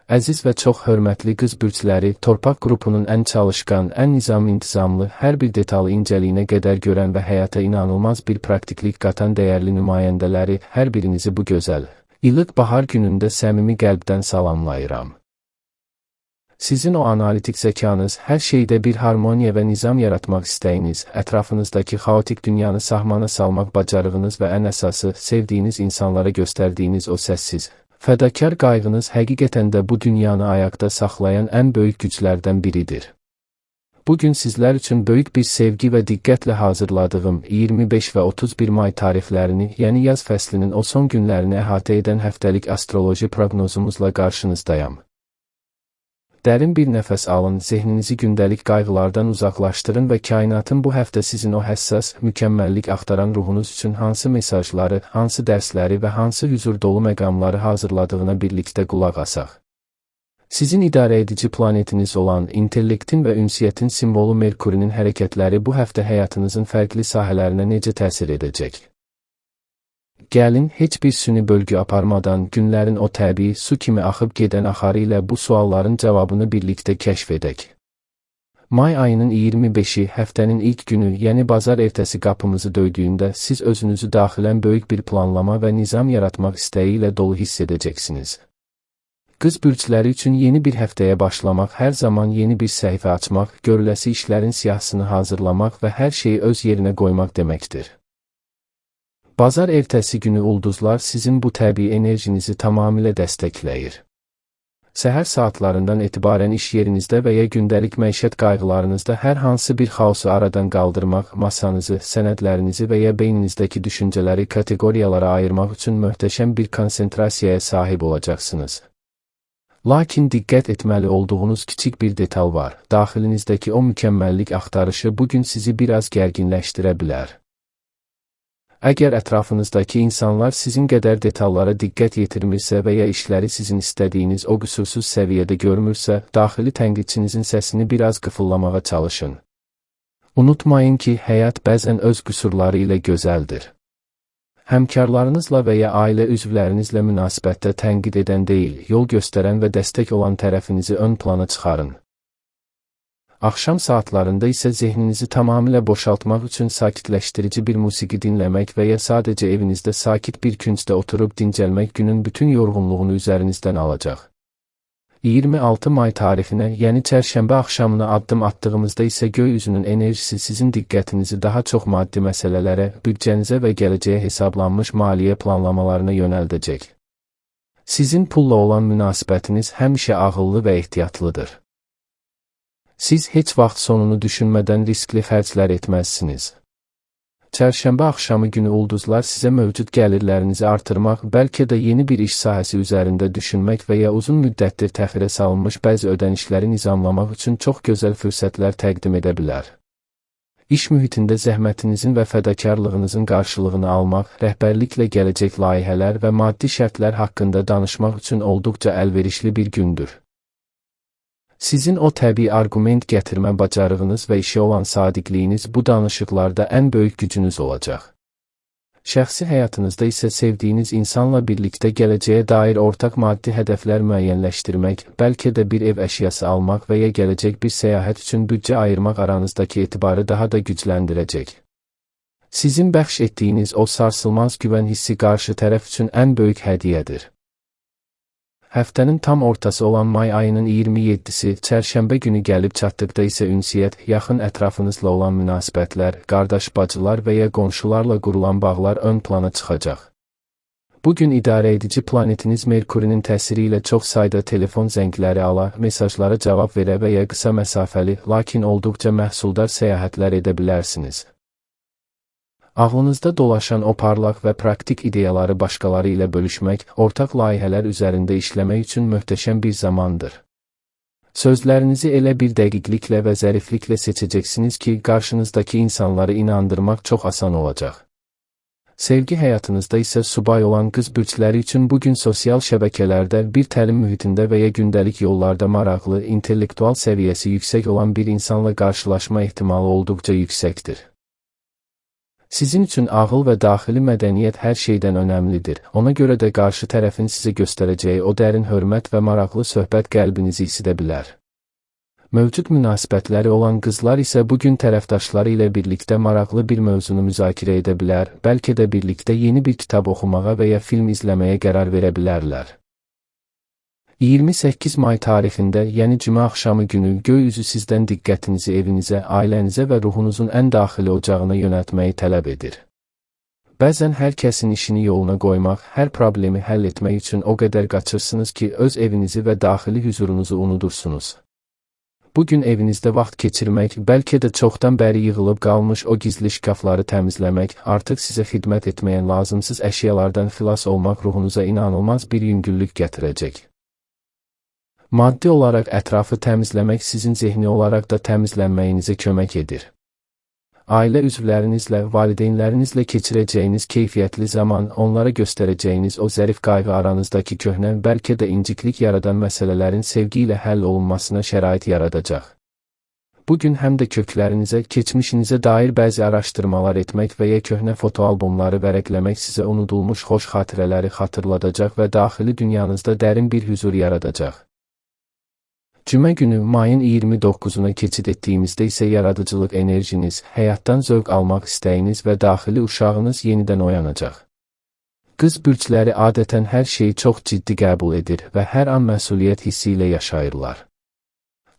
Əziz və çox hörmətli qız bürcləri, torpaq qrupunun ən çalışqan, ən nizam-intizamlı, hər bir detalı incəliyinə qədər görən və həyata inanılmaz bir praktiklik qatan dəyərli nümayəndələri, hər birinizi bu gözəl, ilıq bahar günündə səmimi qəlbdən salamlayıram. Sizin o analitik zəkanız, hər şeydə bir harmoniya və nizam yaratmaq istəyiniz, ətrafınızdakı xaotik dünyanı sahmana salmaq bacarığınız və ən əsası, sevdiyiniz insanlara göstərdiyiniz o səssiz, fədakar qayğınız həqiqətən də bu dünyanı ayaqda saxlayan ən böyük güclərdən biridir. Bu gün sizlər üçün böyük bir sevgi və diqqətlə hazırladığım 25 və 31 may tarixlərini, yəni yaz fəslinin o son günlərini əhatə edən həftəlik astroloji proqnozumuzla qarşınızdayam. Dərin bir nəfəs alın, zehninizi gündəlik qayğılardan uzaqlaşdırın və kainatın bu həftə sizin o həssas, mükəmməllik axtaran ruhunuz üçün hansı mesajları, hansı dərsləri və hansı hüzur dolu məqamları hazırladığına birlikdə qulaq asaq. Sizin idarə edici planetiniz olan intellektin və ünsiyyətin simvolu Merkurinin hərəkətləri bu həftə həyatınızın fərqli sahələrinə necə təsir edəcək? Gəlin, heç bir süni bölgü aparmadan günlərin o təbii, su kimi axıb gedən axarı ilə bu sualların cavabını birlikdə kəşf edək. May ayının 25-i, həftənin ilk günü, yəni bazar ertəsi qapımızı döydüyündə siz özünüzü daxilən böyük bir planlama və nizam yaratmaq istəyi ilə dolu hiss edəcəksiniz. Qız bürcləri üçün yeni bir həftəyə başlamaq, hər zaman yeni bir səhifə açmaq, görüləsi işlərin siyahısını hazırlamaq və hər şeyi öz yerinə qoymaq deməkdir. Bazar ertəsi günü ulduzlar sizin bu təbii enerjinizi tamamilə dəstəkləyir. Səhər saatlarından etibarən iş yerinizdə və ya gündəlik məişət qayğılarınızda hər hansı bir xaosu aradan qaldırmaq, masanızı, sənədlərinizi və ya beyninizdəki düşüncələri kateqoriyalara ayırmaq üçün möhtəşəm bir konsentrasiyaya sahib olacaqsınız. Lakin diqqət etməli olduğunuz kiçik bir detal var. Daxilinizdəki o mükəmməllik axtarışı bu gün sizi biraz gərginləşdirə bilər. Əgər ətrafınızdakı insanlar sizin qədər detallara diqqət yetirmirsə və ya işləri sizin istədiyiniz o qüsursuz səviyyədə görmürsə, daxili tənqidçinizin səsini biraz qıfıllamağa çalışın. Unutmayın ki, həyat bəzən öz qüsurları ilə gözəldir. Həmkarlarınızla və ya ailə üzvlərinizlə münasibətdə tənqid edən deyil, yol göstərən və dəstək olan tərəfinizi ön plana çıxarın. Axşam saatlarında isə zehninizi tamamilə boşaltmaq üçün sakitləşdirici bir musiqi dinləmək və ya sadəcə evinizdə sakit bir küncdə oturub dincəlmək günün bütün yorğunluğunu üzərinizdən alacaq. 26 may tarixinə, yəni çərşənbə axşamına addım attığımızda isə göy üzünün enerjisi sizin diqqətinizi daha çox maddi məsələlərə, büdcənizə və gələcəyə hesablanmış maliyyə planlamalarına yönəldəcək. Sizin pulla olan münasibətiniz həmişə ağıllı və ehtiyatlıdır. Siz heç vaxt sonunu düşünmədən riskli xərclər etməzsiniz. Çərşənbə axşamı günü ulduzlar sizə mövcud gəlirlərinizi artırmaq, bəlkə də yeni bir iş sahəsi üzərində düşünmək və ya uzun müddətdir təxirə salınmış bəzi ödənişləri nizamlamaq üçün çox gözəl fürsətlər təqdim edə bilər. İş mühitində zəhmətinizin və fədakarlığınızın qarşılığını almaq, rəhbərliklə gələcək layihələr və maddi şərtlər haqqında danışmaq üçün olduqca əlverişli bir gündür. Sizin o təbii arqument gətirmə bacarığınız və işə olan sadiqliyiniz bu danışıqlarda ən böyük gücünüz olacaq. Şəxsi həyatınızda isə sevdiyiniz insanla birlikdə gələcəyə dair ortaq maddi hədəflər müəyyənləşdirmək, bəlkə də bir ev əşyası almaq və ya gələcək bir səyahət üçün büdcə ayırmaq aranızdakı etibarı daha da gücləndirəcək. Sizin bəxş etdiyiniz o sarsılmaz güvən hissi qarşı tərəf üçün ən böyük hədiyyədir. Həftənin tam ortası olan may ayının 27-si, çərşənbə günü gəlib çatdıqda isə ünsiyyət, yaxın ətrafınızla olan münasibətlər, qardaş-bacılar və ya qonşularla qurulan bağlar ön plana çıxacaq. Bu gün idarə edici planetiniz Merkurinin təsiri ilə çox sayda telefon zəngləri ala, mesajlara cavab verə və ya qısa məsafəli, lakin olduqca məhsuldar səyahətlər edə bilərsiniz. Ağlınızda dolaşan o parlaq və praktik ideyaları başqaları ilə bölüşmək, ortaq layihələr üzərində işləmək üçün möhtəşəm bir zamandır. Sözlərinizi elə bir dəqiqliklə və zərifliklə seçəcəksiniz ki, qarşınızdakı insanları inandırmaq çox asan olacaq. Sevgi həyatınızda isə subay olan qız bürcləri üçün bu gün sosial şəbəkələrdə, bir təlim mühitində və ya gündəlik yollarda maraqlı, intellektual səviyyəsi yüksək olan bir insanla qarşılaşma ehtimalı olduqca yüksəkdir. Sizin üçün ağıl və daxili mədəniyyət hər şeydən önəmlidir. Ona görə də qarşı tərəfin sizə göstərəcəyi o dərin hörmət və maraqlı söhbət qəlbinizi isidə bilər. Mövcud münasibətləri olan qızlar isə bu gün tərəfdaşları ilə birlikdə maraqlı bir mövzunu müzakirə edə bilər, bəlkə də birlikdə yeni bir kitab oxumağa və ya film izləməyə qərar verə bilərlər. 28 may tarixində, yəni cümə axşamı günü göy üzü sizdən diqqətinizi evinizə, ailənizə və ruhunuzun ən daxili ocağına yönəltməyi tələb edir. Bəzən hər kəsin işini yoluna qoymaq, hər problemi həll etmək üçün o qədər qaçırsınız ki, öz evinizi və daxili hüzurunuzu unudursunuz. Bu gün evinizdə vaxt keçirmək, bəlkə də çoxdan bəri yığılıb qalmış o gizli şkafları təmizləmək, artıq sizə xidmət etməyən lazımsız əşyalardan xilas olmaq ruhunuza inanılmaz bir yüngüllük gətirəcək. Maddi olaraq ətrafı təmizləmək sizin zehni olaraq da təmizlənməyinizə kömək edir. Ailə üzvlərinizlə, valideynlərinizlə keçirəcəyiniz keyfiyyətli zaman, onlara göstərəcəyiniz o zərif qayğı aranızdakı köhnə, bəlkə də inciklik yaradan məsələlərin sevgi ilə həll olunmasına şərait yaradacaq. Bu gün həm də köklərinizə, keçmişinizə dair bəzi araşdırmalar etmək və ya köhnə fotoalbomları vərəqləmək sizə unudulmuş xoş xatirələri xatırladacaq və daxili dünyanızda dərin bir hüzur yaradacaq. Cümə günü mayın 29-una keçid etdiyimizdə isə yaradıcılıq enerjiniz, həyatdan zövq almaq istəyiniz və daxili uşağınız yenidən oyanacaq. Qız bürcləri adətən hər şeyi çox ciddi qəbul edir və hər an məsuliyyət hissi ilə yaşayırlar.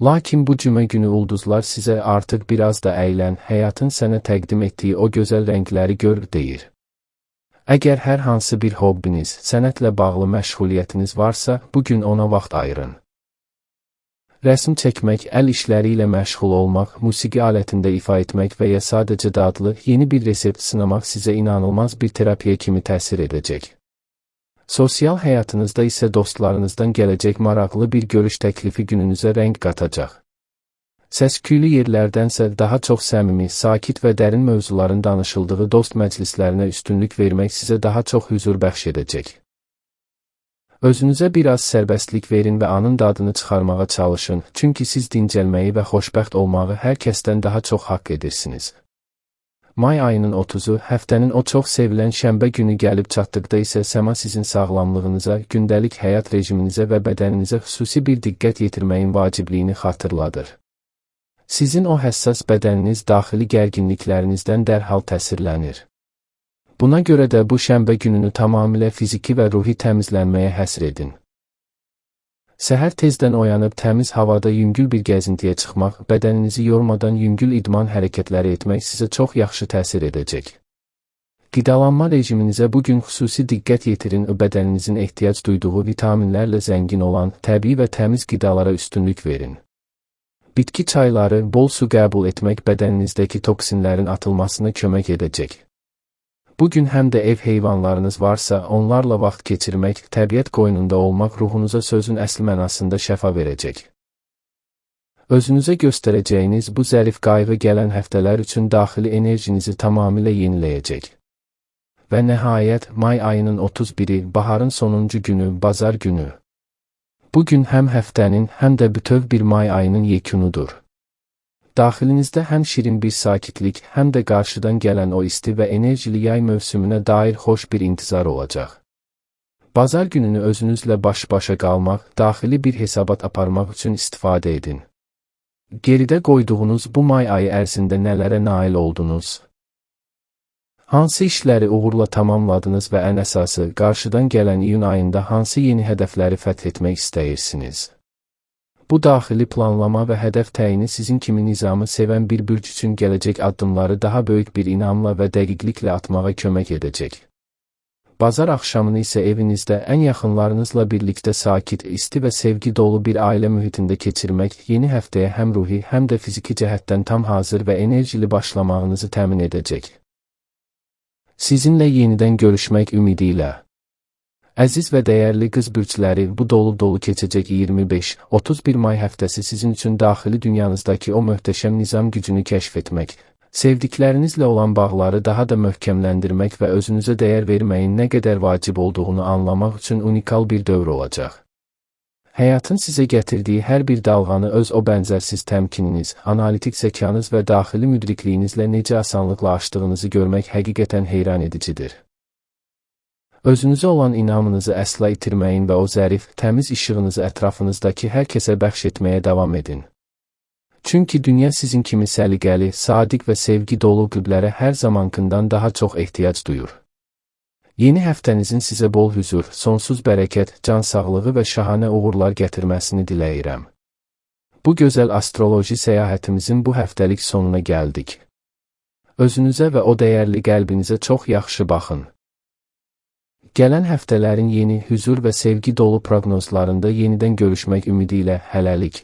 Lakin bu cümə günü ulduzlar sizə artıq biraz da əylən, həyatın sənə təqdim etdiyi o gözəl rəngləri gör, deyir. Əgər hər hansı bir hobbiniz, sənətlə bağlı məşğuliyyətiniz varsa, bu gün ona vaxt ayırın. Rəsm çəkmək, əl işləri ilə məşğul olmaq, musiqi alətində ifa etmək və ya sadəcə dadlı, yeni bir resept sınamaq sizə inanılmaz bir terapiya kimi təsir edəcək. Sosial həyatınızda isə dostlarınızdan gələcək maraqlı bir görüş təklifi gününüzə rəng qatacaq. Səs-küylü yerlərdənsə daha çox səmimi, sakit və dərin mövzuların danışıldığı dost məclislərinə üstünlük vermək sizə daha çox hüzur bəxş edəcək. Özünüzə biraz sərbəstlik verin və anın dadını çıxarmağa çalışın, çünki siz dincəlməyi və xoşbəxt olmağı hər kəsdən daha çox haqq edirsiniz. May ayının 30-u, həftənin o çox sevilən şənbə günü gəlib çatdıqda isə səma sizin sağlamlığınıza, gündəlik həyat rejiminizə və bədəninizə xüsusi bir diqqət yetirməyin vacibliyini xatırladır. Sizin o həssas bədəniniz daxili gərginliklərinizdən dərhal təsirlənir. Buna görə də bu şənbə gününü tamamilə fiziki və ruhi təmizlənməyə həsr edin. Səhər tezdən oyanıb təmiz havada yüngül bir gəzintiyə çıxmaq, bədəninizi yormadan yüngül idman hərəkətləri etmək sizə çox yaxşı təsir edəcək. Qidalanma rejiminizə bu gün xüsusi diqqət yetirin, bədəninizin ehtiyac duyduğu vitaminlərlə zəngin olan, təbii və təmiz qidalara üstünlük verin. Bitki çayları, bol su qəbul etmək bədəninizdəki toksinlərin atılmasına kömək edəcək. Bu gün həm də ev heyvanlarınız varsa, onlarla vaxt keçirmək, təbiət qoynunda olmaq ruhunuza sözün əsl mənasında şəfa verəcək. Özünüzə göstərəcəyiniz bu zərif qayğı gələn həftələr üçün daxili enerjinizi tamamilə yeniləyəcək. Və nəhayət, may ayının 31-i, baharın sonuncu günü, bazar günü. Bu gün həm həftənin, həm də bütöv bir may ayının yekunudur. Daxilinizdə həm şirin bir sakitlik, həm də qarşıdan gələn o isti və enerjili yay mövsümünə dair xoş bir intizar olacaq. Bazar gününü özünüzlə baş-başa qalmaq, daxili bir hesabat aparmaq üçün istifadə edin. Geridə qoyduğunuz bu may ayı ərzində nələrə nail oldunuz? Hansı işləri uğurla tamamladınız və ən əsası, qarşıdan gələn iyun ayında hansı yeni hədəfləri fəth etmək istəyirsiniz? Bu daxili planlama və hədəf təyini sizin kimi nizamı sevən bir bürc üçün gələcək addımları daha böyük bir inamla və dəqiqliklə atmağa kömək edəcək. Bazar axşamını isə evinizdə ən yaxınlarınızla birlikdə sakit, isti və sevgi dolu bir ailə mühitində keçirmək yeni həftəyə həm ruhi, həm də fiziki cəhətdən tam hazır və enerjili başlamağınızı təmin edəcək. Sizinlə yenidən görüşmək ümidi ilə. Əziz və dəyərli qız bürcləri, bu dolu-dolu keçəcək 25-31 may həftəsi sizin üçün daxili dünyanızdakı o möhtəşəm nizam gücünü kəşf etmək, sevdiklərinizlə olan bağları daha da möhkəmləndirmək və özünüzə dəyər verməyin nə qədər vacib olduğunu anlamaq üçün unikal bir dövr olacaq. Həyatın sizə gətirdiyi hər bir dalğanı öz o bənzərsiz təmkininiz, analitik zəkanız və daxili müdrikliyinizlə necə asanlıqla aşdığınızı görmək həqiqətən heyran edicidir. Özünüzə olan inamınızı əsla itirməyin və o zərif, təmiz işığınızı ətrafınızdakı hər kəsə bəxş etməyə davam edin. Çünki dünya sizin kimi səliqəli, sadiq və sevgi dolu qəlblərə hər zamankından daha çox ehtiyac duyur. Yeni həftənizin sizə bol hüzur, sonsuz bərəkət, can sağlığı və şahanə uğurlar gətirməsini diləyirəm. Bu gözəl astroloji səyahətimizin bu həftəlik sonuna gəldik. Özünüzə və o dəyərli qəlbinizə çox yaxşı baxın. Gələn həftələrin yeni, hüzur və sevgi dolu proqnozlarında yenidən görüşmək ümidi ilə hələlik.